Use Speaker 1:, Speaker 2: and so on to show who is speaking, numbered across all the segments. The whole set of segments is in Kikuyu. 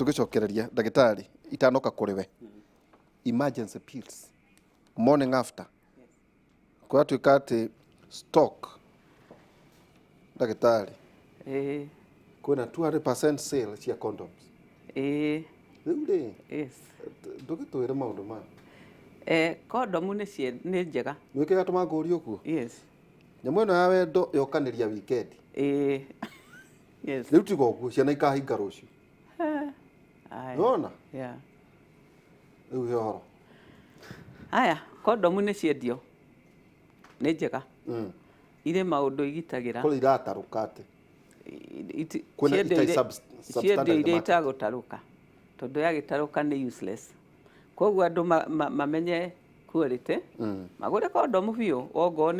Speaker 1: Tũgĩcokereria ndagĩtarĩ itanoka kũrĩ we, emergency pills, morning after, kũratuĩka atĩ stock, ndagĩtarĩ, kwĩna 200% sale cia condoms. Rĩu rĩ, ndũgĩtwĩre maũndũ maya.
Speaker 2: Kondomu nĩ njega.
Speaker 1: Nĩ kĩrĩa gatũma ngũrie ũguo?
Speaker 2: Yes.
Speaker 1: Nyamũ ĩno ya wendo yokanĩria weekend.
Speaker 2: Yes.
Speaker 1: Rĩu tiga ũguo, ciana ikahinga rũciũ.
Speaker 2: Aya.
Speaker 1: Nĩwona?
Speaker 2: Yeah.
Speaker 1: Rĩu he ũhoro.
Speaker 2: Aya, kondomu nĩ ciendio. Nĩ njega. Irĩ maũndũ igitagĩra.
Speaker 1: Kũrĩ iratarũka atĩ. Kwĩna
Speaker 2: Ciendio
Speaker 1: itarĩ
Speaker 2: ciendio
Speaker 1: substandard
Speaker 2: iria
Speaker 1: market.
Speaker 2: itagũtarũka. Tondũ yagĩtarũka nĩ useless. Koguo andũ mamenye quality, magũre kondomu biũ, ongorwo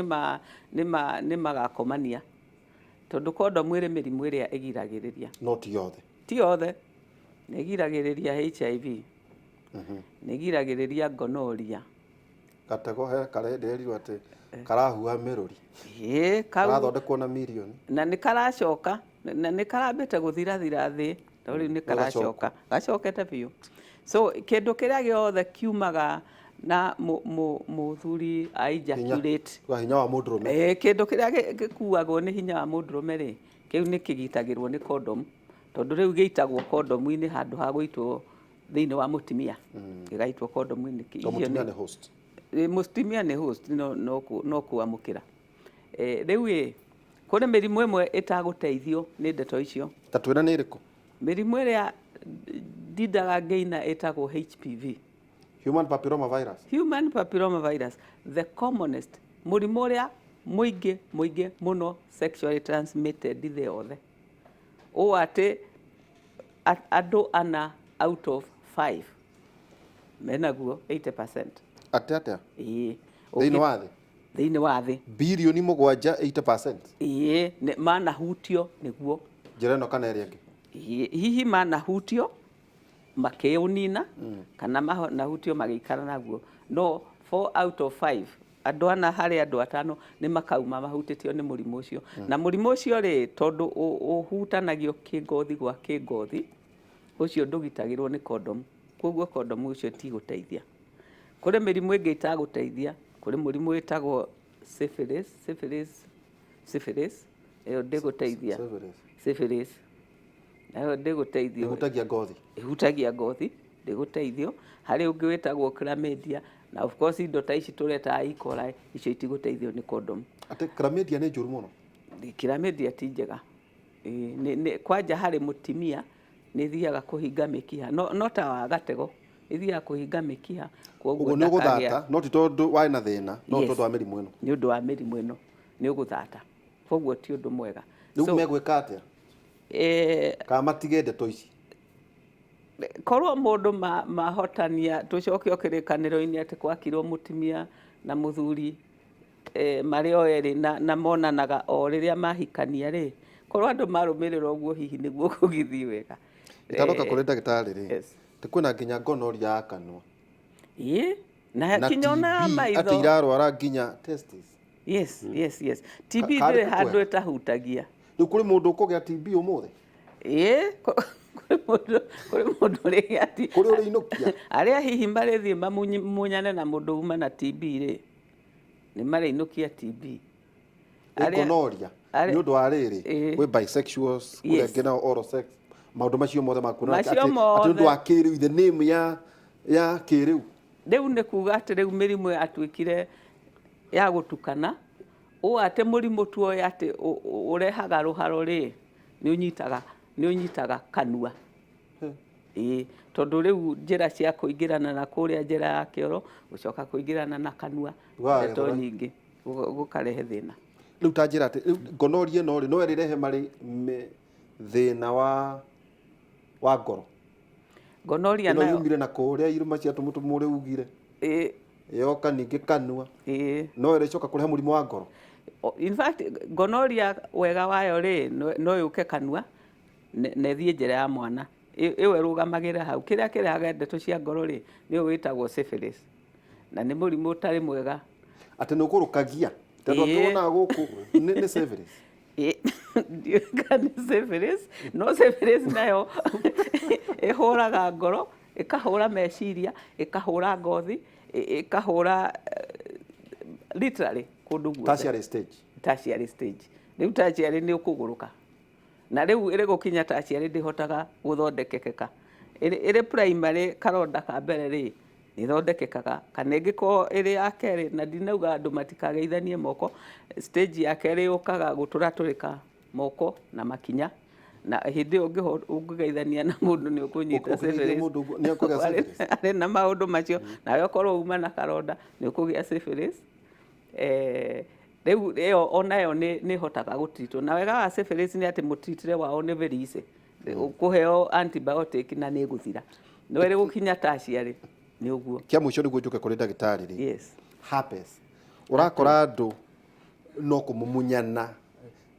Speaker 2: nĩ magakomania. Tondũ kondomu ĩrĩ mĩrimũ ĩrĩa ĩgiragĩrĩria.
Speaker 1: No ti yothe.
Speaker 2: Ti yothe. Nĩ ĩgiragĩrĩria HIV. Nĩ ĩgiragĩrĩria gonorrhea.
Speaker 1: Gatego he karĩa ndĩrerirwo atĩ karahuha mĩrũri.
Speaker 2: Ĩĩ, kau.
Speaker 1: Karathondekwo na mirioni.
Speaker 2: Na nĩ karacoka, na nĩ karambĩte gũthirathira thĩ, no rĩu nĩ karacoka. Gacokete biũ. So, kĩndũ kĩrĩa gĩothe kiumaga na mũthuri ejaculate.
Speaker 1: Hinya, hinya wa mũndũrũme.
Speaker 2: Kĩndũ kĩrĩa gĩkuagwo nĩ hinya wa mũndũrũme rĩ, kĩu nĩ kĩgitagĩrwo nĩ condom. Tondũ rĩu gĩitagwo kondomu-inĩ handũ ha gũitwo thĩinĩ wa mũtumia. Gĩgaitwo kondomu-inĩ.
Speaker 1: To mũtumia nĩ host.
Speaker 2: Mũtumia nĩ host, no kwamũkĩra. Rĩu ĩ, kũrĩ mĩrimũ ĩmwe ĩtagũteithio nĩ ndeto icio.
Speaker 1: Ta twĩre nĩ ĩrĩkũ?
Speaker 2: Mĩrimũ ĩrĩa ndindaga ngĩina ĩtagwo HPV.
Speaker 1: Human papilloma virus.
Speaker 2: Human papilloma virus, the commonest, mũrimũ ũrĩa mũingĩ mũingĩ mũno sexually transmitted thĩ yothe. Ũũ atĩ andũ 4 out of 5 menaguo, 80%.
Speaker 1: Atĩ atĩa?
Speaker 2: Ĩĩ.
Speaker 1: Thĩinĩ wa thĩ?
Speaker 2: Thĩinĩ wa thĩ.
Speaker 1: Birioni 7, 80%.
Speaker 2: Ĩĩ, manahutio nĩguo.
Speaker 1: Njĩra ĩno kana ĩrĩa ĩngĩ?
Speaker 2: Ĩĩ, hihi manahutio makĩũnina kana manahutio magĩikara naguo. No 4 out of 5, andũ 4 harĩ andũ 5 nĩ makauma mahutĩtio nĩ mũrimũ ũcio. Na mũrimũ ũcio rĩ, tondũ ũhutanagio kĩngothi gwa kĩngothi, ũcio ndũgitagĩrwo nĩ kondomu. Koguo kondomu ũcio ti gũteithia. Kũrĩ mĩrimũ ĩngĩ ĩtagũteithia, kũrĩ mũrimũ wĩtagwo syphilis, syphilis, syphilis, ĩyo ndĩgũteithia.
Speaker 1: Syphilis.
Speaker 2: Syphilis. Nayo ndĩgũteithio.
Speaker 1: Ĩhutagia ngothi.
Speaker 2: Ĩhutagia ngothi, ndĩgũteithio. Harĩ ũngĩ wĩtagwo chlamydia, na of course indo ta ici tũretaga E. coli, icio itigũteithio nĩ condom.
Speaker 1: Atĩ chlamydia nĩ njũru mũno?
Speaker 2: Chlamydia ti njega. Kwanja harĩ mũtumia nĩ ĩthiaga kũhinga mĩkiha. No ta wa gatego, ĩthiaga kũhinga mĩkiha, koguo
Speaker 1: Ũguo nĩ ũgũthata, no ti tondũ warĩ na thĩna, no tondũ wa mĩrimũ ĩno.
Speaker 2: Nĩ ũndũ wa mĩrimũ ĩno, nĩ ũgũthata. Koguo ti ũndũ mwega.
Speaker 1: Rĩu megwĩka atĩa? Kana matige ndeto ici?
Speaker 2: Korwo mũndũ mahotania, tũcoke o kĩrĩkanĩro-inĩ atĩ gwakirwo mũtumia na mũthuri marĩ o erĩ na monanaga o rĩrĩa mahikania rĩ, korwo andũ marũmĩrĩra ũguo hihi nĩguo kũgĩthiĩ wega.
Speaker 1: Itanoka kũrĩ ndagĩtarĩ rĩ, ti kwĩna nginya gonorrhea ya kanua.
Speaker 2: Ĩĩ, na kinya ona ya maitho.
Speaker 1: Atĩ irarwara nginya testis.
Speaker 2: Yes. TB ndĩrĩ handũ ĩtahutagia.
Speaker 1: Rĩu kũrĩ mũndũ ũkũgĩa TB ũmũthĩ?
Speaker 2: Ĩĩ, kũrĩ mũndũ ũrĩgĩa TB.
Speaker 1: Kũrĩ ũrĩinũkia?
Speaker 2: Arĩa hihi marĩthiĩ mamunyane na mũndũ uma na TB rĩ, nĩ marĩinũkia TB.
Speaker 1: Gonorrhea nĩ ũndũ wa rĩrĩ, kwĩ bisexuals, kũrĩ angĩ nao oral sex, maũndũ macio mothe ma kuonana
Speaker 2: Macio
Speaker 1: atĩ ũndũ wa kĩrĩu, the name ya kĩrĩu.
Speaker 2: Rĩu nĩ kuga atĩ rĩu mĩrimũ yatuĩkire ya gũtukana, ũũ atĩ mũrimũ tuoĩ atĩ ũrehaga rũharo rĩ, nĩ ũnyitaga kanua. Ĩĩ, tondũ rĩu njĩra cia kũingĩrana na kũrĩa njĩra ya kĩoro, gũcoka kũingĩrana na kanua, ndeto nyingĩ, gũkarehe thĩna.
Speaker 1: Rĩu ta njĩra atĩ, rĩu gonorrhea ĩno rĩ, no ĩrĩrehe marĩ thĩna wa ngoro.
Speaker 2: Gonorrhea
Speaker 1: Ĩno
Speaker 2: nayo
Speaker 1: yumire na kũrĩa irũma cia tũmũtũmũ ũrĩa ugire. Yoka ningĩ kanua. No ĩrĩcoka kũrehe mũrimũ wa ngoro.
Speaker 2: In fact, gonorrhea wega wayo rĩ, no yũke kanua na ĩthiĩ njĩra ya mwana. Ĩyo ĩrũgamagĩrĩra hau. Kĩrĩa kĩrehaga ndeto cia ngoro rĩ, nĩyo wĩtagwo syphilis. Na nĩ mũrimũ ũtarĩ mwega.
Speaker 1: Atĩ nĩ ũgũrũkagia. Tondũ angĩ wonaga gũkũ nĩ syphilis.
Speaker 2: Ndiũĩ kana nĩ syphilis, no syphilis nayo ĩhũraga ngoro, ĩkahũra meciria, ĩkahũra ngothi, ĩkahũra literally kũndũ guothe.
Speaker 1: Tertiary stage.
Speaker 2: Tertiary stage. Rĩu tertiary nĩ ũkũgũrũka. Na rĩu ĩrĩ gũkinya tertiary ndĩhotaga gũthondekekeka. Ĩrĩ primary karonda ka mbere rĩ, nĩthondekekaga kana ĩngĩkorwo ĩrĩ ya kerĩ, na ndinauga andũ matikageithanie moko, stage ya kerĩ yũkaga gũtũratũrĩka moko na makinya, na hĩndĩ ĩyo ũngĩgeithania na mũndũ nĩ ũkũnyita
Speaker 1: Ũkĩgeithia
Speaker 2: syphilis.
Speaker 1: Mũndũ ũguo, nĩ ekũgĩa syphilis.
Speaker 2: Arĩ na maũndũ macio, nawe ũkorwo uma na karonda nĩ ũkũgĩa syphilis. Rĩu ĩyo onayo nĩ ĩhotaga gũtreatwo, na wega wa syphilis nĩ atĩ mũtreatĩre wao nĩ very easy. Ũkũheo antibiotic na nĩ ĩgũthira, no ĩrĩ gũkinya tertiary nĩ ũguo.
Speaker 1: Kĩa mũico nĩguo njũke kũrĩ ndagĩtarĩ rĩ.
Speaker 2: Yes.
Speaker 1: Herpes. Ũrakora andũ no kũmumunyana,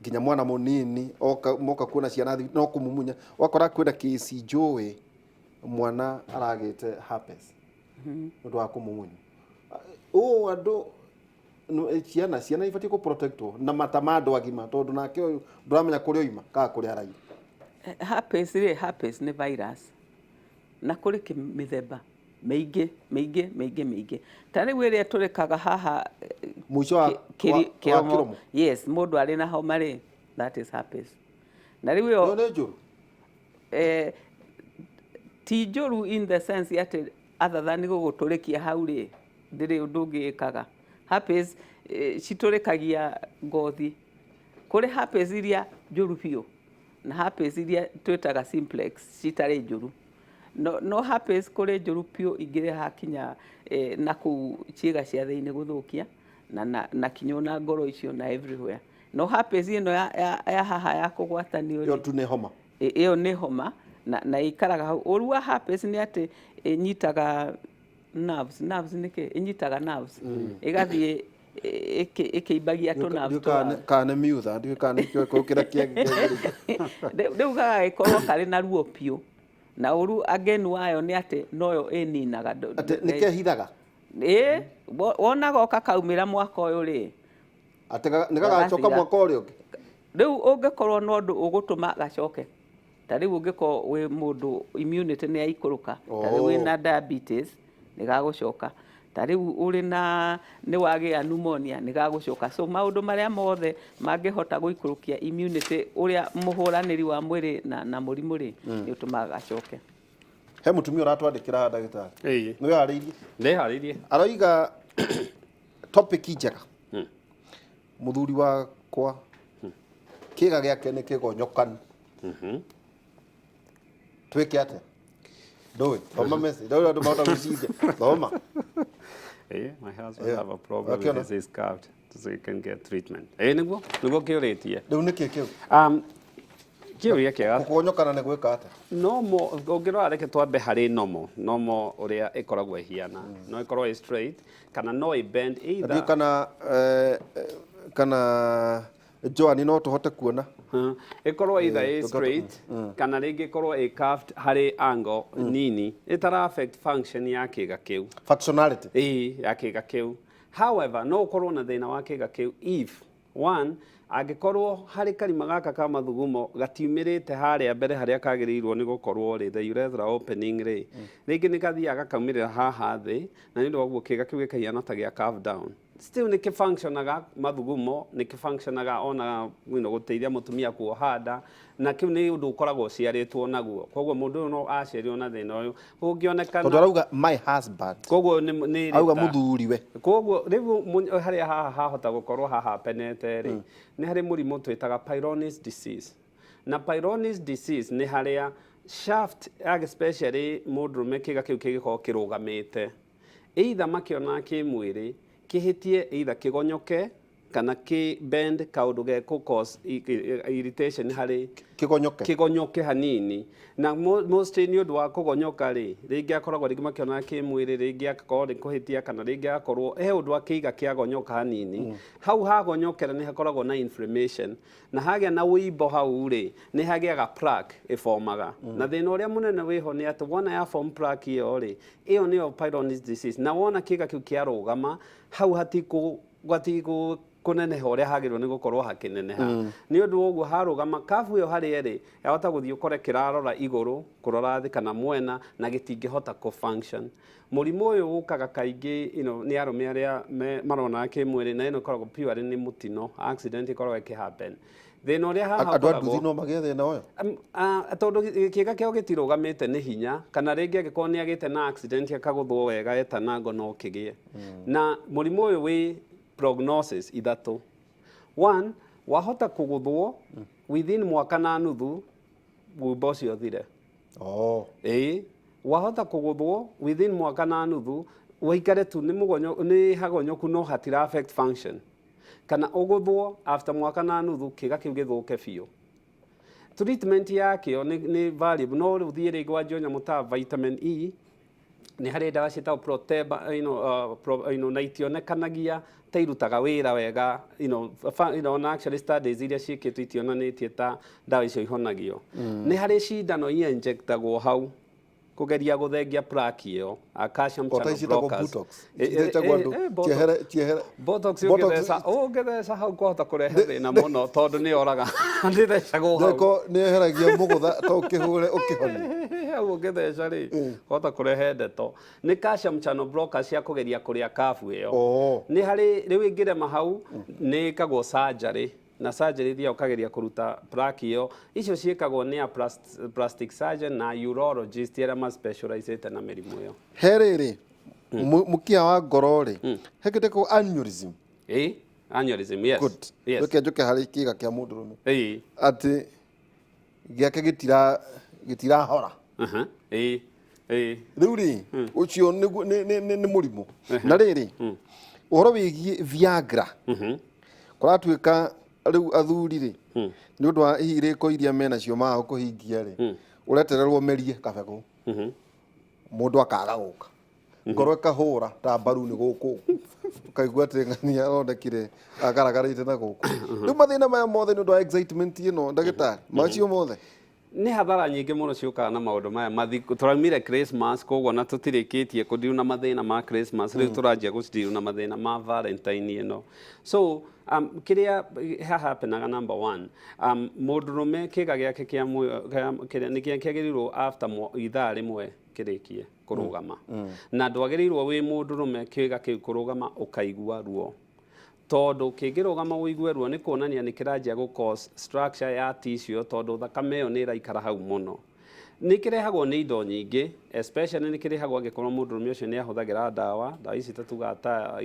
Speaker 1: nginya mwana mũnini oka moka kuona ciana no kũmumunya. Ũgakora kwĩna kĩci njũĩ mwana aragĩte herpes nĩ ũndũ wa kũmumunya. Ũũ andũ ciana ibatiĩ kũ protectwo na mata ma andũ agima, tondũ nake ũyũ ndũramenya kũrĩa oima kana kũrĩa araima.
Speaker 2: Herpes rĩ, herpes nĩ virus na kũrĩ mĩthemba mĩingĩ mĩingĩ mĩingĩ mĩingĩ. Ta rĩu ĩrĩa ĩtũrĩkaga haha
Speaker 1: mũico wa wa kĩromo.
Speaker 2: Yes, mũndũ arĩ na homa rĩ, that is herpes. Na rĩu ĩyo
Speaker 1: Ĩyo nĩ njũru.
Speaker 2: Ti njũru in the sense atĩ other than gũgũtũrĩkia hau rĩ, ndĩrĩ ũndũ ũngĩ ĩkaga. Herpes citũrĩkagia ngothi. Kũrĩ herpes iria njũru biũ na herpes iria twĩtaga simplex citarĩ njũru. No herpes kũrĩ njũru biũ ingĩreha kinya na kũu ciĩga cia thĩinĩ gũthũkia na kinya ona ngoro icio na everywhere. No herpes ĩno ya haha ya kũgwatanio rĩ,
Speaker 1: Ĩyo tu nĩ homa.
Speaker 2: Ĩyo nĩ homa na ĩikaraga hau. Ũru wa herpes nĩ atĩ ĩnyitaga nerves. Nerves nĩ kĩ? Ĩnyitaga nerves. Ĩgathiĩ ĩkĩimbagia tũ nerves
Speaker 1: Ndiũĩ kana nĩ miutha, ndiũĩ kana nĩ kĩo kĩrĩa kĩagĩrĩire.
Speaker 2: Rĩu gagagĩkorwo karĩ na ruo biũ. Na ũru again wayo nĩ atĩ noyo ĩninaga.
Speaker 1: Atĩ nĩ kehithaga?
Speaker 2: Ĩĩ, wona goka kaumĩra mwaka ũyũ rĩ,
Speaker 1: Atĩ nĩ gagacoka
Speaker 2: Gagathira.
Speaker 1: mwaka ũrĩa ũngĩ?
Speaker 2: Rĩu ũngĩkorwo na ũndũ ũgũtũma gacoke, ta rĩu ũngĩkorwo wĩ mũndũ immunity nĩ yaikũrũka, ta rĩu wĩna diabetes nĩ gagũcoka, ta rĩu ũrĩ na nĩ wagĩa pneumonia nĩ gagũcoka. So maũndũ marĩa mothe mangĩhota gũikũrũkia immunity, ũrĩa mũhũranĩri wa mwĩrĩ na mũrimũ rĩ, nĩ ũtũmaga gacoke.
Speaker 1: He mũtumia ũratwandĩkĩra haha, ndagĩtarĩ.
Speaker 3: Ĩĩ.
Speaker 1: Nĩ wĩharĩirie?
Speaker 3: Ndĩharĩirie.
Speaker 1: Aroiga topic njega. Mũthuri wakwa kĩga gĩake nĩ kĩgonyokanu. Twĩke atĩa? Ndũĩ, thoma message. Ndũĩ andũ mahota gwĩciria. Thoma.
Speaker 3: Eh, my husband have a problem with his curved so he can get treatment. Nĩguo kĩũrĩtie.
Speaker 1: Rĩu nĩkĩ kĩu?
Speaker 3: Kĩũria kĩega.
Speaker 1: Kũgonyokana nĩ gwĩka atĩa?
Speaker 3: Normal, ũngĩrora reke twambe harĩ normal. Normal ũrĩa ĩkoragwo ĩhiana. No ĩkorwo ĩ straight kana no ĩ bend either.
Speaker 1: Ndiũĩ kana Joan no tũhote kuona.
Speaker 3: Ĩkorwo either ĩ
Speaker 1: tũkata-
Speaker 3: straight kana rĩngĩ ĩkorwo ĩ curved harĩ angle nini ĩtara affect function ya kĩga kĩu.
Speaker 1: Functionality.
Speaker 3: Ĩĩ, ya kĩga kĩu. However, no ũkorwo na thĩna wa kĩga kĩu if one, angĩkorwo harĩ karima gaka ka mathugumo gatiumĩrĩte harĩa mbere harĩa kagĩrĩirwo nĩ gũkorwo rĩ, the urethra opening rĩ, rĩngĩ nĩ gathiaga gakaumĩrĩra haha thĩ, na nĩ ũndũ wa ũguo kĩga kĩu gĩkahiana ta gĩa curve down. Still nĩ kĩfunctionaga mathugumo, nĩ kĩfunctionaga ona gũteithia mũtumia kuoha nda, na kĩu nĩ ũndũ ũkoragwo ũciarĩtwo naguo. Koguo mũndũ ũyũ no aciarirwo na thĩna ũyũ. Kũngĩonekana
Speaker 1: Tondũ arauga my husband.
Speaker 3: Koguo nĩ
Speaker 1: Auga
Speaker 3: rĩta.
Speaker 1: Mũthuriwe.
Speaker 3: Koguo rĩu harĩa haha hahota gũkorwo haha penete rĩ, nĩ harĩ mũrimũ twĩtaga Peyronie's disease. Na Peyronie's disease nĩ harĩa shaft, especially mũndũrũme, kĩga kĩu kĩngĩkorwo kĩrũgamĩte, either makĩona kĩmwĩrĩ kĩhĩtie, either kĩgonyoke kana kĩ bend kaũndũ ge cause irritation harĩ
Speaker 1: Kĩgonyoke.
Speaker 3: Kĩgonyoke hanini. Na mostly nĩ ũndũ wa kũgonyoka rĩ, rĩngĩ akoragwo rĩngĩ makĩona kĩmwĩrĩ, rĩngĩ akakorwo nĩ kũhĩtia, kana rĩngĩ agakorwo he ũndũ akĩiga kĩagonyoka hanini. Hau hagonyokera nĩ hakoragwo na inflammation, na hagĩa na wĩimbo hau rĩ, nĩ hagĩaga plaque ĩbomaga. Na thĩna ũrĩa mũnene wĩho nĩ atĩ wona ya form plaque ĩyo rĩ, ĩyo nĩyo Peyronie's disease. Na wona kĩga kĩu kĩarũgama hau, hatikũ Kũneneha ũrĩa hagĩrĩirwo nĩ gũkorwo hakĩneneha. Nĩ ũndũ wa ũguo harũgama kabu ĩyo harĩa ĩrĩ, yahota gũthiĩ ũkore kĩrarora igũrũ, kũrora thĩ kana mwena na gĩtingĩhota kũ function. Mũrimũ ũyũ ũkaga kaingĩ nĩ arũme arĩa maronana kĩmwĩrĩ, na ĩno ĩkoragwo purely nĩ mũtino, accident ĩkoragwo ĩkĩ happen. Thĩna ũrĩa haha
Speaker 1: Andũ a
Speaker 3: ũkoragwo
Speaker 1: nduthi no magĩe thĩna ũyũ?
Speaker 3: Tondũ kĩga kĩao gĩtirũgamĩte nĩ hinya, kana rĩngĩ angĩkorwo nĩ agĩte na accident akagũthwo wega etanango no kĩgĩe. Na mũrimũ ũyũ wĩ prognosis ithatũ. One, wahota kũgũthwo within mwaka na nuthu wimbo ũcio ũthire. Ĩĩ, wahota kũgũthwo within mwaka na nuthu waikare tu nĩ mũgonyo, nĩ hagonyoku no hatira affect function. Kana ũgũthwo after mwaka na nuthu kĩga kĩu gĩthũke biũ. Treatment yakĩo nĩ variable, no rĩu thiĩ rĩngĩ wanjie nyamũ ta vitamin E, nĩ harĩ ndawa ciĩtagwo Proteba, na itionekanagia ta irutaga wĩra wega, na actually studies iria ciĩkĩtwo itionanĩtie ta ndawa icio ihonagio. Nĩ harĩ cindano injectagwo hau kũgeria gũthengia plaque ĩyo, calcium
Speaker 1: O ta
Speaker 3: channel
Speaker 1: ici ciĩtagwo
Speaker 3: blockers.
Speaker 1: Botox.
Speaker 3: Eh,
Speaker 1: Ithecagwo andũ
Speaker 3: Botox.
Speaker 1: ciehere ciehere.
Speaker 3: Botox.
Speaker 1: Botox.
Speaker 3: Ũngĩtheca hau kwahota kũrehe thĩna mũno tondũ nĩ yoraga ndĩthecagwo hau.
Speaker 1: Njeko nĩ eheragia mũgũtha to ũkĩhũre ũkĩhonie.
Speaker 3: Hau ũngĩtheca rĩ, kwahota kũrehe ndeto. Nĩ calcium channel blockers cia kũgeria kũrĩa kabu ĩyo. Nĩ harĩ rĩu ĩngĩrema hau nĩ ĩkagwo surgery, na surgery thiaga ũkageria kũruta plaque ĩyo. Icio ciĩkagwo nĩ a plastic surgeon na urologist arĩa ma specializĩte na mĩrimũ ĩyo.
Speaker 1: He rĩrĩ mũkiha wa ngoro rĩ, he kĩndũ aneurysm?
Speaker 3: Ĩ, aneurysm, yes.
Speaker 1: Good.
Speaker 3: Yes.
Speaker 1: Reke njũke harĩ kĩga kĩa mũndũrũme, atĩ gĩake gĩtirahora.
Speaker 3: Aha, ĩ ĩ
Speaker 1: Rĩu rĩ, ũcio nĩ mũrimũ. Na rĩrĩ, ũhoro wĩgiĩ Viagra, kũratuĩka rĩu athuri rĩ, nĩ ũndũ wa hihi irĩko iria menacio maga kũhingia rĩ, ũretererwo merie kabegũ, mũndũ akaga gũka, ngoro ĩkahũra ta mbaru nĩ gũkũ, ũkaigua atĩ ng'ania aronekire agaragarĩte na gũkũ. Rĩu mathĩna maya mothe nĩ ũndũ wa excitement ĩno, ndagĩtarĩ, macio mothe?
Speaker 3: Nĩ hathara nyingĩ mũno ciũkaga na maũndũ maya. Tũraumire Christmas, koguo na tũtirĩkĩtie kũdeal na mathĩna ma Christmas, rĩu tũranjia gũdeal na mathĩna ma Valentine ĩno. So kĩrĩa hahapenaga, number one, mũndũrũme kĩga gĩake kĩa kĩrĩa nĩ kĩagĩrĩirwo after ithaa 1 kĩrĩkie kũrũgama, na ndwagĩrĩirwo wĩ mũndũrũme kĩga kĩu kũrũgama ũkaigua ruo, tondũ kĩngĩrũgama ũigue ruo nĩ kuonania nĩ kĩranjia gũ cause structure ya tissue, tondũ thakame ĩyo nĩ ĩraikara hau mũno. Nĩ kĩrehagwo nĩ indo nyingĩ, especially nĩ kĩrehagwo angĩkorwo mũndũrũme ũcio nĩ ahũthagĩra ndawa ici tatugaga ta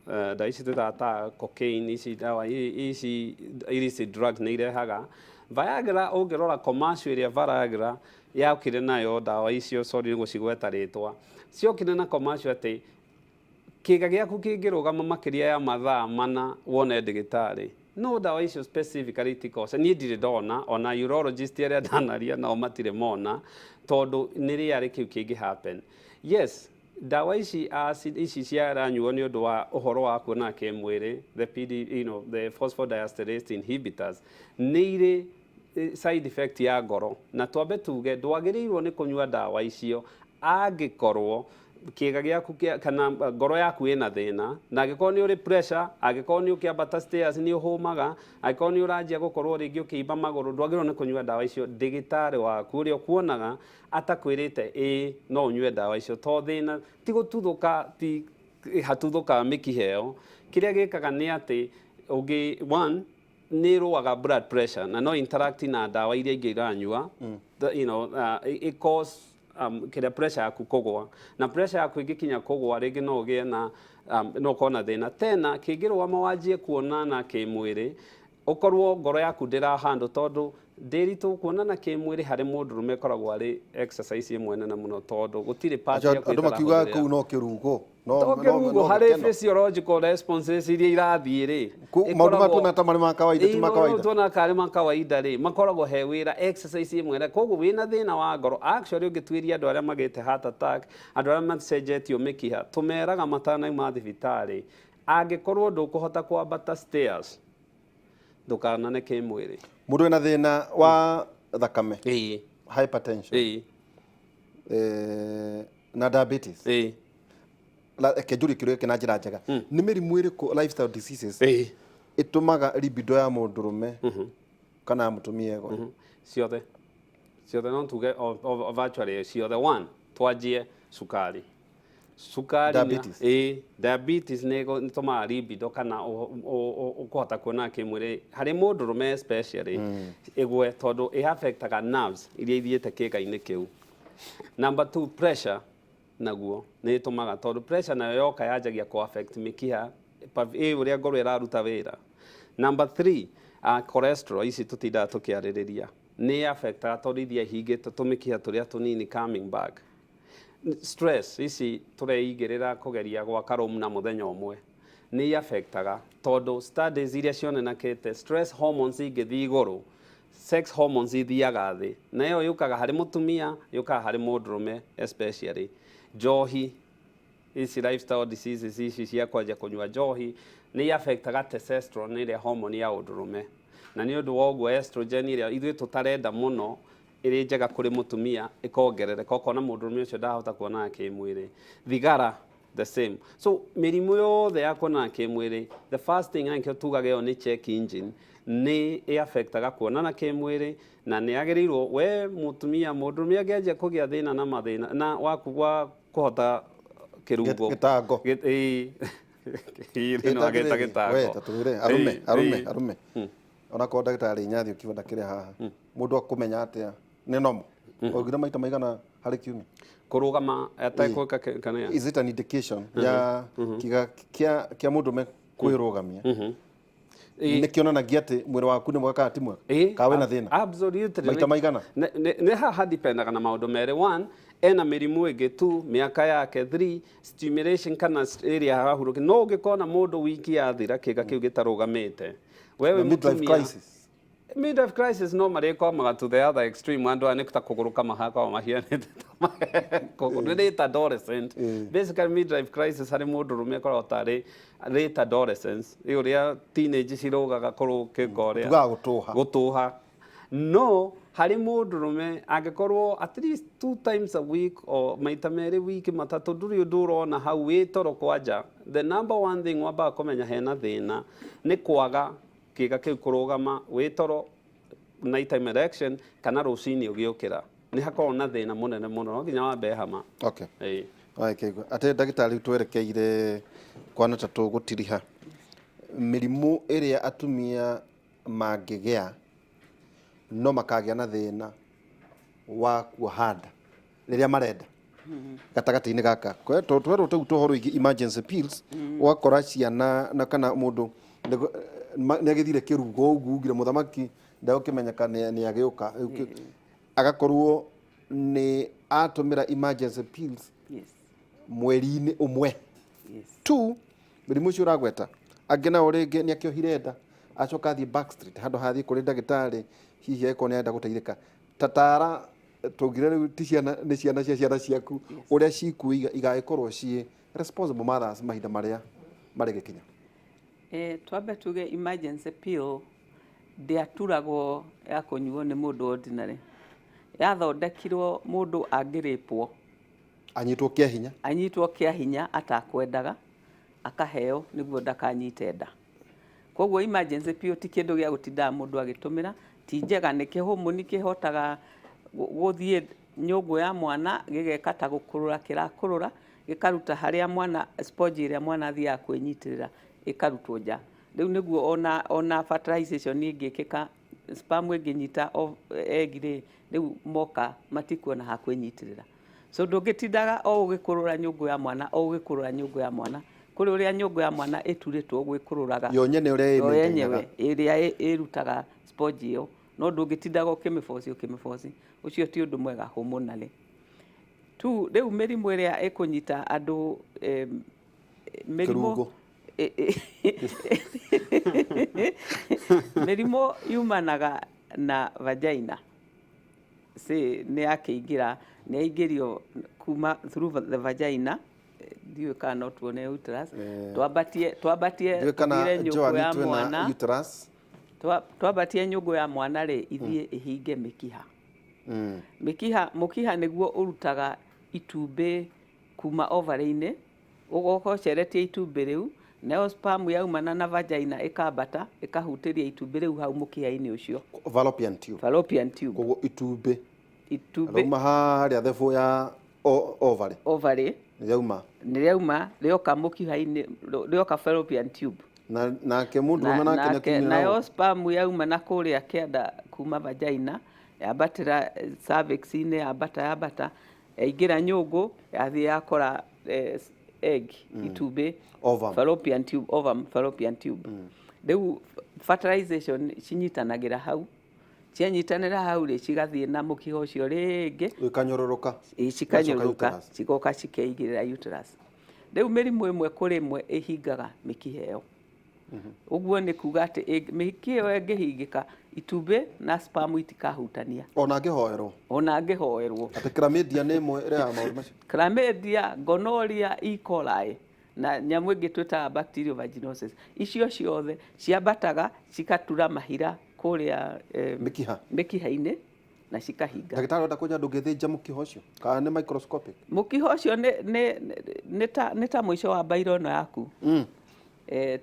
Speaker 3: ndawa ici twĩtaga ta cocaine, ici ndawa ici illicit drugs nĩ irehaga. Viagra, ũngĩrora commercial ĩrĩa Viagra yokire nayo, ndawa icio, sorry nĩ gũcigweta rĩtwa, ciokire na commercial atĩ kĩga gĩaku kĩngĩrũgama makĩria ya mathaa 4 wone ndagĩtarĩ. No ndawa icio specifically itikoca, niĩ ndirĩ ndona, ona urologist arĩa ndanaria nao matirĩ mona, tondũ nĩ rĩarĩ kĩu kĩngĩ happen. Yes, ndawa ici acid ici ciaranyuo nĩ ũndũ wa ũhoro wa kuona kĩmwĩrĩ, the PD, the phosphodiesterase inhibitors, nĩ irĩ side effect ya ngoro. Na twambe tuge ndwagĩrĩirwo nĩ kũnyua ndawa icio angĩkorwo kĩga gĩaku kana ngoro yaku ĩna thĩna, na angĩkorwo nĩ ũrĩ pressure, angĩkorwo nĩ ũkĩambata stairs nĩ ũhũmaga, angĩkorwo nĩ ũranjia gũkorwo rĩngĩ ũkĩimba magũrũ, ndwagĩrĩirwo nĩ kũnyua ndawa icio ndĩgĩtarĩ waku ũrĩa ũkuonaga atakwĩrĩte ĩĩ no ũnyue ndawa icio, to thĩna ti gũtuthũka, ti hatuthũkaga mĩkiha ĩyo. Kĩrĩa gĩkaga nĩ atĩ ũngĩ one nĩ ĩrũaga blood pressure na no interact na ndawa iria ingĩ iranyua, it cause kĩrĩa pressure yaku kũgũa, na pressure yaku ĩngĩkinya kũgũa rĩngĩ no ũgĩe na no ũkorwo na thĩna tena. Kĩngĩrũgama wanjie kuonana kĩmwĩrĩ, ũkorwo ngoro yaku ndĩra handle, tondũ ndĩritũ kuonana kĩmwĩrĩ harĩ mũndũrũme ĩkoragwo arĩ exercise ĩmwe nene mũno, tondũ gũtirĩ part yaku
Speaker 1: Andũ makiugaga
Speaker 3: ĩtarahũthĩra.
Speaker 1: Kũu no kĩrugo no
Speaker 3: To kĩrugo
Speaker 1: no
Speaker 3: harĩ
Speaker 1: gĩkeno.
Speaker 3: physiological responses iria irathiĩ rĩ,
Speaker 1: Maũndũ maya tuona ta marĩ ma kawaida ti ma kawaida.
Speaker 3: Tuona karĩ ma kawaida rĩ, makoragwo he wĩra exercise ĩmwe, na koguo wĩna thĩna wa ngoro, actually ũngĩtuĩria andũ arĩa magĩte heart attack, andũ arĩa macenjetio mĩkiha, tũmeraga matanauma thibitarĩ, angĩkorwo ndũkũhota kwambata stairs, ndũkanane kĩmwĩrĩ.
Speaker 1: Mũndũ wĩna thĩna wa thakame, hypertension, na diabetes, Reke njũrie kĩũria gĩkĩ na njĩra njega. Nĩ mĩrimũ ĩrĩkũ, lifestyle diseases, ĩtũmaga libido ya mũndũrũme kana ya mũtumia ĩgwe?
Speaker 3: Ciothe ciothe, no tuge virtually ciothe. One, twanjie cukari. Cukari
Speaker 1: Diabetes.
Speaker 3: Ĩĩ, diabetes nĩ ĩtũmaga libido kana ũkũhota kuona kĩmwĩrĩ harĩ mũndũrũme especially ĩgwe, tondũ ĩ affectaga nerves iria ithiĩte kĩĩga-inĩ kĩu. Number two, pressure naguo nĩ ĩtũmaga, tondũ pressure nayo yoka yanjagia kũ affect mĩkiha ĩ ũrĩa ngoro ĩraruta wĩra. Number three, cholesterol ici tũtindaga tũkĩarĩrĩria nĩ affectaga, tondũ ithiĩ ihingĩte tũmĩkiha tũrĩa tũnini coming back. Stress ici tũreigĩrĩra kũgeria gwaka room na mũthenya ũmwe nĩ affectaga, tondũ studies iria cionanĩkĩte, stress hormones ingĩthiĩ igũrũ, sex hormones ithiaga thĩ, na ĩyo yũkaga harĩ mũtumia, yũkaga harĩ mũndũrũme especially. Njohi ici, lifestyle diseases ici cia kwanjia kũnyua njohi nĩ affectaga testosterone ĩrĩa hormone ya ũndũrũme, na nĩ ũndũ wa ũguo estrogen ĩrĩa ithuĩ tũtarenda mũno ĩrĩ njega kũrĩ mũtumia ĩkongerereka, ũkona mũndũrũme ũcio ndahota kuonana kĩmwĩrĩ. Thigara, the same. So mĩrimũ yothe ya kuonana kĩmwĩrĩ, the first thing na nĩkĩo tugaga ĩyo nĩ check engine, nĩ ĩ affectaga kuonana kĩmwĩrĩ. Na nĩ agĩrĩirwo we mũtumia, mũndũrũme angĩanjia kũgĩa thĩna na mathĩna na waku wa kũhota kĩrungo.
Speaker 1: Gĩtango.
Speaker 3: Ĩĩ. Ĩĩ, no agĩta gĩtango.
Speaker 1: We, ta twĩre arume, arume, arume, onakorwo ndagĩtarĩ Nyathi ũkiuga ndakĩrĩ haha, mũndũ akũmenya atĩa nĩ normal ũngire maita maigana harĩ kiumia?
Speaker 3: Kũrũgama ategwĩka kana
Speaker 1: Is it an indication ya kiga kia mũndũme kwĩrũgamia? Nĩ kĩonanagia atĩ mwĩrĩ waku nĩ mwega kana ti mwega, kana wĩna thĩna?
Speaker 3: Absolutely.
Speaker 1: Maita maigana?
Speaker 3: Nĩ haha dependaga na maũndũ merĩ. One, ena mĩrimũ ĩngĩ; two, mĩaka yake; three, stimulation kana area harahurũki. No ũngĩkona mũndũ wiki yathira kĩga kĩu gĩtarũgamĩte, wewe
Speaker 1: Na midlife
Speaker 3: mũtumia
Speaker 1: crisis.
Speaker 3: Midlife crisis no marĩkomaga to the other extreme. Andũ aya nĩ ta kũgũrũka mahakoragwo mahianĩte ta kũgũrũ, nĩ late adolescent. Basically, midlife crisis harĩ mũndũrũme ĩkoragwo tarĩ late adolescence, ĩ ũrĩa teenage cirũgaga kũrũkĩka ũrĩa
Speaker 1: Tugaga gũtũha.
Speaker 3: Gũtũha. No harĩ mũndũrũme, angĩkorwo at least two times a week or maita merĩ wiki matatũ ndũrĩ ũndũ ũrona hau wĩ toro kwanja, the number one thing wambaga kũmenya hena thĩna nĩ kwaga kĩga kĩu kũrũgama wĩ toro, night time erection, kana rũcinĩ ũgĩũkĩra, nĩ hakoragwo na thĩna mũnene mũno, no nginya wambe hama. Ĩĩ.
Speaker 1: Waikĩigua atĩ ndagĩtarĩ, twerekeire kwana ta tũgũtiriha mĩrimũ ĩrĩa atumia mangĩgĩa no makagĩa na thĩna wa kuoha nda rĩrĩa marenda gatagatĩ-inĩ gaka. Twerwo tũu tũhoro ingĩ, emergency pills, ũgakora ciana na kana mũndũ nĩ agĩthire kĩrugo ũguo ugire mũthamaki ndegũkĩmenyeka nĩ agĩũka. Rĩu agakorwo nĩ atũmĩra emergency pills mweri-inĩ ũmwe. Two, mũrimũ ũcio ũragweta angĩ nao rĩngĩ nĩ akĩohire nda, acoka athiĩ backstreet handũ hathiĩ kũrĩ ndagĩtarĩ, hihi angĩkorwo nĩ arenda gũteithĩka. Tatara tũngire rĩu ti ciana, nĩ ciana cia ciana ciaku ũrĩa cikuiga igagĩkorwo ciĩ responsible mothers mahinda marĩa marĩ gĩkinya.
Speaker 2: Twambe tuge emergency pill ndĩaturagwo ya kũnyuo nĩ mũndũ ordinary. Yathondekirwo mũndũ angĩrĩpwo,
Speaker 1: anyitwo kĩa hinya,
Speaker 2: anyitwo kĩa hinya atakwendaga, akaheo nĩguo ndakanyite nda. Koguo emergency pill ti kĩndũ gĩa gũtindaga mũndũ agĩtũmĩra, ti njega. Nĩ kĩhomoni kĩhotaga gũthiĩ nyũngũ ya mwana, gĩgeka ta gũkũrũra kĩrakũrũra, gĩkaruta harĩa mwana sponge ĩrĩa mwana athiaga kwĩnyitĩrĩra ĩkarutwo nja. Rĩu nĩguo ona fertilization ĩngĩkĩka, sperm ĩngĩnyita egg rĩ, rĩu moka matikuona ha kwĩnyitĩrĩra. So ndũngĩtindaga o ũgĩkũrũra nyũngũ ya mwana, o ũgĩkũrũra nyũngũ ya mwana. Kũrĩ ũrĩa nyũngũ ya mwana ĩturĩtwo gwĩkũrũraga
Speaker 1: yo nyene ũrĩa
Speaker 2: yo
Speaker 1: ĩmaintainaga.
Speaker 2: Yenyewe ĩrĩa ĩrutaga sponge ĩyo, no ndũngĩtindaga ũkĩmĩboci ũkĩmĩboci, ũcio ti ũndũ mwega hormonally tu. Rĩu mĩrimũ ĩrĩa ĩkũnyita andũ, mĩrimũ
Speaker 1: Kĩrungo.
Speaker 2: Mĩrimũ yumanaga na vagina, say nĩ yakĩingĩra, nĩ yaingĩrio kuma through the vagina, ndiũĩ kana no tuone uterus. Twambatie
Speaker 1: Ndiũĩ kana
Speaker 2: tũthire nyũngũ
Speaker 1: Joan
Speaker 2: ya
Speaker 1: twĩna
Speaker 2: mwana.
Speaker 1: Uterus.
Speaker 2: Twambatie nyũngũ ya mwana rĩ, ithiĩ ĩhinge mĩkiha. Mĩkiha, mũkiha nĩguo ũrutaga itumbĩ kuma ovary-inĩ. Ũgoka ũceretie itumbĩ rĩu, nayo sperm yaumana na vagina ĩkambata ĩkahutĩria itumbĩ rĩu hau mũkiha-inĩ ũcio.
Speaker 1: Fallopian tube.
Speaker 2: Fallopian tube.
Speaker 1: Koguo itumbĩ
Speaker 2: Itumbĩ
Speaker 1: rauma harĩa thebũ ya ovary.
Speaker 2: Ovary.
Speaker 1: Rĩauma.
Speaker 2: Nĩ rĩauma rĩoka mũkiha-inĩ, rĩoka fallopian tube.
Speaker 1: Na nake mũndũrũme nake nĩ
Speaker 2: nake
Speaker 1: akiumĩra
Speaker 2: nayo sperm yauma na kũrĩa kĩanda kuma vagina yambatĩra cervix-inĩ, yambata yambata yaingĩra nyũngũ, yathiĩ yakora egg, itumbĩ.
Speaker 1: Ovum.
Speaker 2: Fallopian tube, ovum, fallopian tube. Rĩu fertilization cinyitanagĩra hau, cianyitanĩra hau rĩ, cigathiĩ na mũkiha ũcio rĩngĩ.
Speaker 1: Ĩkanyũrũrũka.
Speaker 2: Ĩ, cikanyũrũrũka.
Speaker 1: Uterus.
Speaker 2: Cigoka cikeigĩrĩra uterus. Rĩu mĩrimũ ĩmwe kũrĩ ĩmwe ĩhingaga mĩkiha ĩyo. Ũguo nĩ kuga atĩ mĩkiha ĩyo ĩngĩhingĩka, itumbĩ na sperm itikahutania.
Speaker 1: Ona angĩhoerwo.
Speaker 2: Ona angĩhoerwo.
Speaker 1: Atĩ chlamydia nĩ ĩmwe ĩrehaga maũndũ macio.
Speaker 2: Chlamydia, gonorrhea, E. coli na nyamũ ĩngĩ twĩtaga bacterial vaginosis, icio ciothe ciambataga cikatura mahira kũrĩa
Speaker 1: mĩkiha,
Speaker 2: mĩkiha-inĩ na cikahinga.
Speaker 1: Ndagĩtarĩ, ũrenda kũnja ndũngĩthĩnja mũkiha ũcio kana nĩ microscopic?
Speaker 2: Mũkiha ũcio nĩ ta mũico wa mbairo ĩno yaku.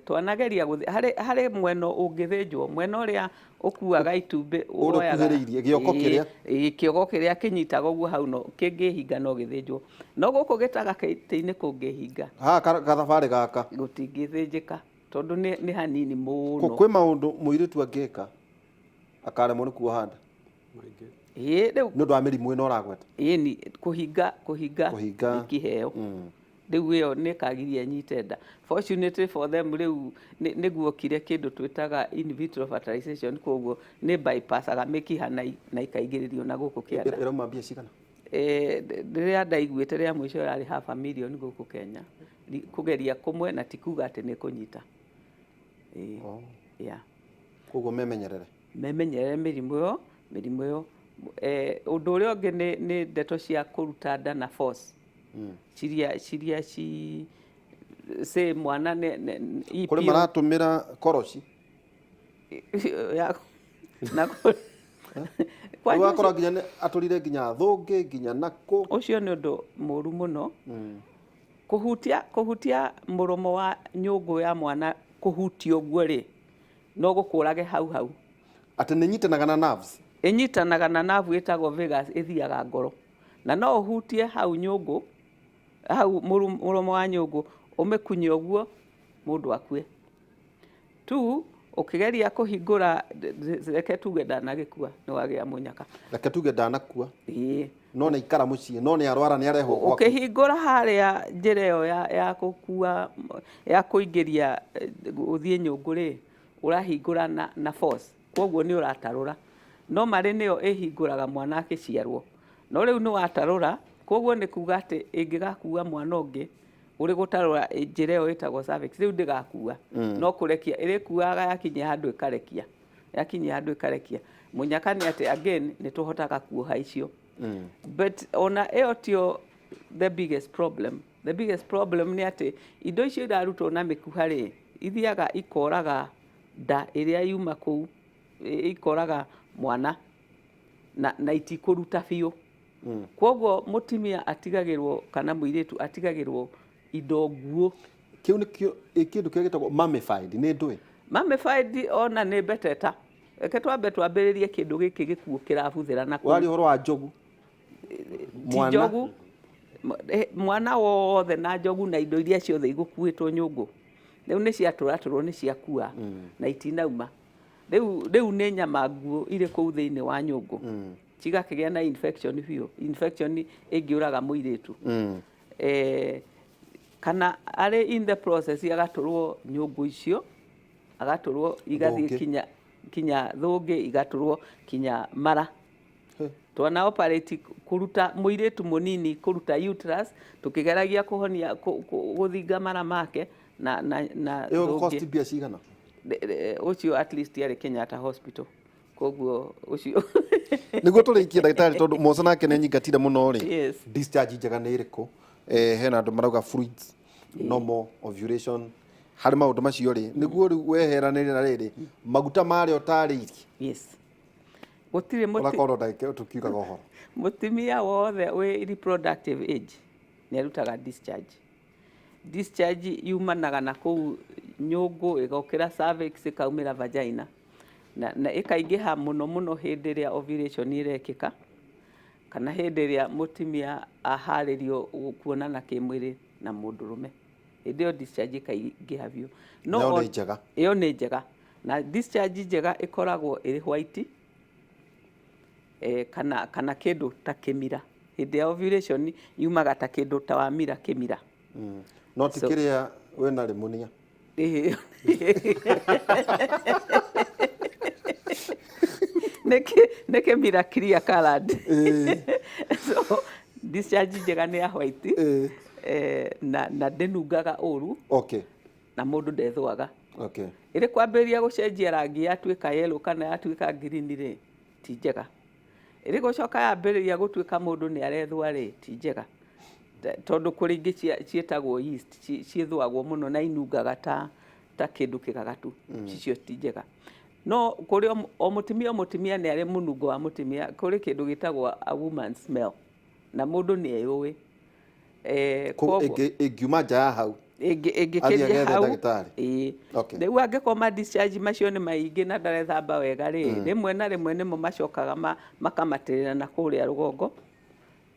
Speaker 2: Twanageria harĩ mwena ũngĩthĩnjwo, mwena ũrĩa ũkuaga itumbĩ.
Speaker 1: Ũrĩa
Speaker 2: woyaga-
Speaker 1: ũkuhĩrĩirie, gĩoko kĩrĩa.
Speaker 2: Ĩĩ, kĩogo kĩrĩa kĩnyitaga ũguo hau no kĩngĩhinga no gĩthĩnjwo, no gũkũ gĩtaga-inĩ kũngĩhinga,
Speaker 1: haha gathabarĩ gaka,
Speaker 2: gũtingĩthĩnjĩka tondũ nĩ hanini mũno.
Speaker 1: Kwĩ maũndũ mũirĩtu angĩka akaremwo nĩ kuoha nda?
Speaker 3: Maingĩ.
Speaker 2: Ĩĩ, rĩu
Speaker 1: nĩ ũndũ wa mĩrimũ ĩno ũragweta.
Speaker 2: Ĩni kũhinga
Speaker 1: Kũhinga.
Speaker 2: mĩkiha ĩyo. Rĩu ĩyo nĩ ĩkagiria nyite nda. Fortunately for them, rĩu nĩguokire kĩndũ twĩtaga in vitro fertilization, koguo nĩ bypassaga mĩkiha na ikaigĩrĩrio na gũkũ kĩanda.
Speaker 1: Ĩrauma mbia cigana?
Speaker 2: Rĩrĩa ndaiguĩte rĩa mũico ĩrarĩ half a million gũkũ Kenya. Kũgeria kũmwe na ti kuga atĩ nĩ kũnyita. Ĩĩ.
Speaker 1: Oh.
Speaker 2: Yeah.
Speaker 1: Koguo memenyerere.
Speaker 2: Memenyerere mĩrimũ ĩyo. Ũndũ ũrĩa ũngĩ nĩ ndeto cia kũruta nda na force, ciria ci say mwana nĩ
Speaker 1: Kũrĩ maratũmĩra koroci.
Speaker 2: Na
Speaker 1: Rĩu
Speaker 2: kwanja
Speaker 1: wakora nginya atũrire nginya thũngĩ nginya nakũ.
Speaker 2: Ũcio nĩ ũndũ mũru mũno. Kũhutia mũromo wa nyũngũ ya mwana, kũhutia ũguo rĩ, no gũkũrage hau hau.
Speaker 1: Atĩ nĩ nyitanaga na nerves.
Speaker 2: Ĩnyitanaga na nerve ĩtagwo vagus, ĩthiaga ngoro, na no ũhutie hau nyũngũ, hau mũromo wa nyũngũ, ũmĩkunye ũguo, mũndũ akue tu. Ũkĩgeria kũhingũra, reke tuge ndanagĩkua, nĩ wagĩa mũnyaka.
Speaker 1: Reke tuge ndanakua.
Speaker 2: Ĩĩ.
Speaker 1: No nĩ ikara mũciĩ, no nĩ arwara, nĩ arehwo gwaku.
Speaker 2: Ũkĩhingũra harĩa njĩra ĩyo ya kũkua, ya kũingĩria gũthiĩ nyũngũ rĩ, ũrahingũra na force, koguo nĩ ũratarũra. No marĩ nĩyo ĩhingũraga mwana akĩciarwo, no rĩu nĩ watarũra, koguo nĩ kuga atĩ ĩngĩgakua mwana ũngĩ ũrĩ gũtarũra njĩra ĩyo ĩtagwo cervix, rĩu ndĩgakua, no kũrekia ĩrĩkuaga, yakinyia handũ ĩkarekia, yakinyia handũ ĩkarekia. Mũnyaka nĩ atĩ again nĩ tũhotaga kuoha icio. But ona ĩyo tio the biggest problem. The biggest problem nĩ atĩ indo icio irarutwo na mĩkuha rĩ, ithiaga ikoraga nda ĩrĩa yuma kũu, ikoraga mwana na itikũruta biũ. Koguo mũtumia atigagĩrwo kana mũirĩtu atigagĩrwo indo nguũ.
Speaker 1: Kĩu nĩkĩo kĩndũ kĩrĩa gĩtagwo mummified nĩ ndũĩ.
Speaker 2: Mummified ona nĩ mbeteta. Reke twambe twambĩrĩrie kĩndũ gĩkĩ gĩkuũ kĩrabuthĩra na kũu.
Speaker 1: Waria ũhoro wa njogu.
Speaker 2: Ti njogu, mwana wothe na njogu na indo iria ciothe igũkuĩtwo nyũngũ rĩu nĩ ciatũratũrwo, nĩ ciakua na itinauma. Rĩu nĩ nyama nguũ irĩ kũu thĩinĩ wa nyũngũ, cigakĩgĩa na infection biũ, infection ĩngĩũraga mũirĩtu. Kana arĩ in the process agatũrwo nyũngũ icio, agatũrwo igathiĩ
Speaker 1: Thũngĩ.
Speaker 2: kinya thũngĩ, igatũrwo kinya mara. Twana operate kũruta mũirĩtu mũnini, kũruta uterus, tũkĩgeragia kũhonia gũthinga mara make na
Speaker 1: Ĩyo
Speaker 2: thũngĩ.
Speaker 1: Cost mbia cigana?
Speaker 2: Ũcio at least arĩ Kenyatta Hospital, koguo ũcio
Speaker 1: Nĩguo tũrĩkie, ndagĩtarĩ, tondũ Mosa nake nĩ anyingatire mũno rĩ, discharge njega nĩ ĩrĩkũ? Hena andũ marauga fluids, normal ovulation, harĩ maũndũ macio rĩ, nĩguo rĩu weheranĩre na rĩrĩ maguta marĩa ũtarĩirie.
Speaker 2: Yes, gũtirĩ mũti
Speaker 1: Ũrakorwo ndagĩka tũkiugaga ũhoro.
Speaker 2: Mũtumia wothe wĩ reproductive age nĩ arutaga discharge. Discharge yumanaga na kũu nyũngũ ĩgokĩra cervix ĩkaumĩra vagina na ĩkaingĩha mũno mũno hĩndĩ ĩrĩa ovulation ĩrekĩka kana hĩndĩ ĩrĩa mũtumia aharĩrio kuonana kĩmwĩrĩ na mũndũrũme, hĩndĩ ĩyo discharge ĩkaingĩha biũ.
Speaker 1: No ĩyo nĩ njega.
Speaker 2: Ĩyo nĩ njega, na discharge njega ĩkoragwo ĩrĩ white kana kĩndũ ta kĩmira. Hĩndĩ ya ovulation yumaga ta kĩndũ ta wamira kĩmira.
Speaker 1: No ti kĩrĩa wĩna rĩmunia.
Speaker 2: Nĩ kĩmira clear colored. So discharge njega nĩ ya white na ndĩnungaga ũru. Na mũndũ ndethũaga. Ĩrĩ kwambĩrĩria gũcenjia rangi yatuĩka yellow kana yatuĩka green rĩ, ti njega. Ĩrĩ gũcoka yambĩrĩria gũtuĩka mũndũ nĩ arethũa rĩ, ti njega. Tondũ kũrĩ ingĩ ciĩtagwo yeast, ciĩthũagwo mũno na inungaga ta kĩndũ kĩgagatu. Icio ti njega. No kũrĩ o mũtumia nĩ arĩ mũnungo wa mũtumia, kũrĩ kĩndũ gĩtagwo a woman smell, na mũndũ nĩ eyũĩ.
Speaker 1: Ĩngiuma nja ya hau,
Speaker 2: ĩngĩkĩria hau, ĩĩ. Rĩu angĩkorwo ma discharge macio nĩ maingĩ na ndarethamba wega rĩ, rĩmwe na rĩmwe nĩmo macokaga makamatĩrĩra na kũrĩa rũgongo,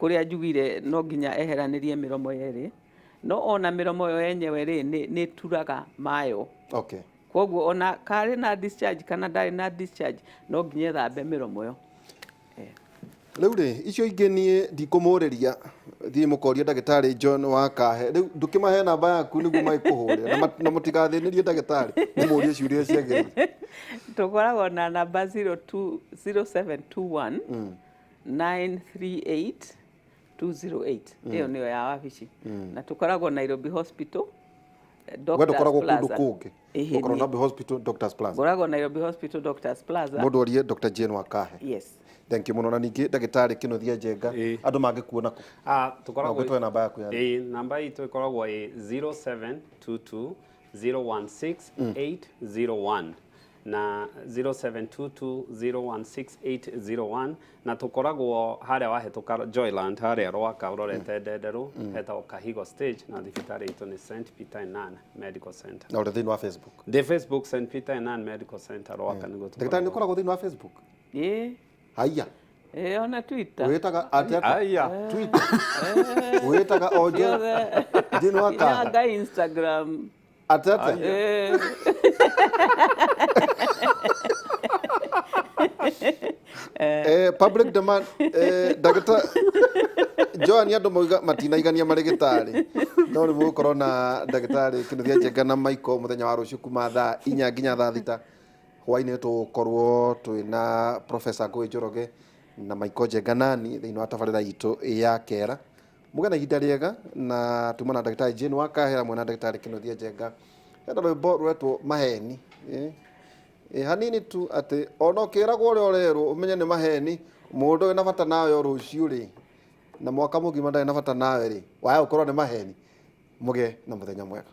Speaker 2: kũrĩa njugire no nginya eheranĩrie mĩromo yerĩ, no ona mĩromo ĩyo yenyewe rĩ, nĩ ĩturaga mayo. Koguo ona karĩ na discharge kana ndarĩ na discharge, no nginya ethambe mĩromo ĩyo.
Speaker 1: Rĩu rĩ, icio ingĩ niĩ ndikũmũrĩria, thiĩ mũkorie ndagĩtarĩ John wa Kahe. Rĩu ndũkĩmahe namba yaku nĩguo magĩkũhũrĩre, na mũtigathĩnĩrie ndagĩtarĩ, mũmũrie ciũria ciagĩrĩire.
Speaker 2: Tũkoragwo na namba 0721 938 208. Ĩyo nĩyo ya wabici. Na tũkoragwo Nairobi Hospital,
Speaker 1: Doctors ndũkoragwo kũndũ kũngĩ? Ũkoragwo Nairobi Hospital, Doctors Plaza.
Speaker 2: Ngoragwo Nairobi Hospital, Doctors Plaza.
Speaker 1: Mũndũ orie Dr. Jane Wakahe.
Speaker 2: Yes.
Speaker 1: Thank you mũno. Na ningĩ ndagĩtarĩ Kĩnuthia Njenga, andũ mangĩkuona kũ?
Speaker 3: Tũkoragwo
Speaker 1: Ũngĩtũhe namba yaku ya
Speaker 3: Ĩĩ, namba itũ ĩkoragwo ĩ 0722 016 801 na 0722 016 801, na tũkoragwo harĩa wahĩtũka Joyland, harĩa Rwaka ũrorete Ndenderũ, hetagwo Kahigo Stage, na thibitarĩ itũ nĩ St Peter and Ann Medical Center.
Speaker 1: Na ũrĩ thĩinĩ wa Facebook?
Speaker 3: Ndĩ Facebook, St Peter and Ann Medical Center Rwaka nĩguo.
Speaker 1: Ndagĩtarĩ, nĩ ũkoragwo thĩinĩ wa Facebook?
Speaker 2: Ĩĩ.
Speaker 1: Haiya.
Speaker 2: Ĩĩ, ona Twitter.
Speaker 1: Wĩtaga atĩa?
Speaker 3: Haiya.
Speaker 1: Twitter. Wĩtaga o Jane wa Kahe?
Speaker 2: Nginya Instagram.
Speaker 1: Atĩa atĩa? Public demand, ndagĩtarĩ Joan, andũ mauga matinaigania marĩgĩtarĩ, no rĩu mũgũkorwo na ndagĩtarĩ Kĩnuthia Njenga na Michael mũthenya wa rũciũ kuma thaa 4 nginya thaa 6 hwainĩ. Tũgũkorwo twĩna Professor Ngũĩ Njoroge na Michael Njenga nani thĩinĩ wa tabarĩra itũ ya Kera. Mũgĩe na ihinda rĩega, na tuma na ndagĩtarĩ Jane wa Kahera mwena ndagĩtarĩ Kĩnuthia Njenga. Hena rwĩmbo rwetwo Maheni. Hanini tu atĩ ona ũkĩragwo ũrĩa ũrerwo ũmenye nĩ maheni. Mũndũ wĩna bata nawe o rũciũ rĩ, na mwaka mũgima ndarĩ na bata nawe rĩ, waya gũkorwo nĩ maheni. Mũgĩe na mũthenya mwega.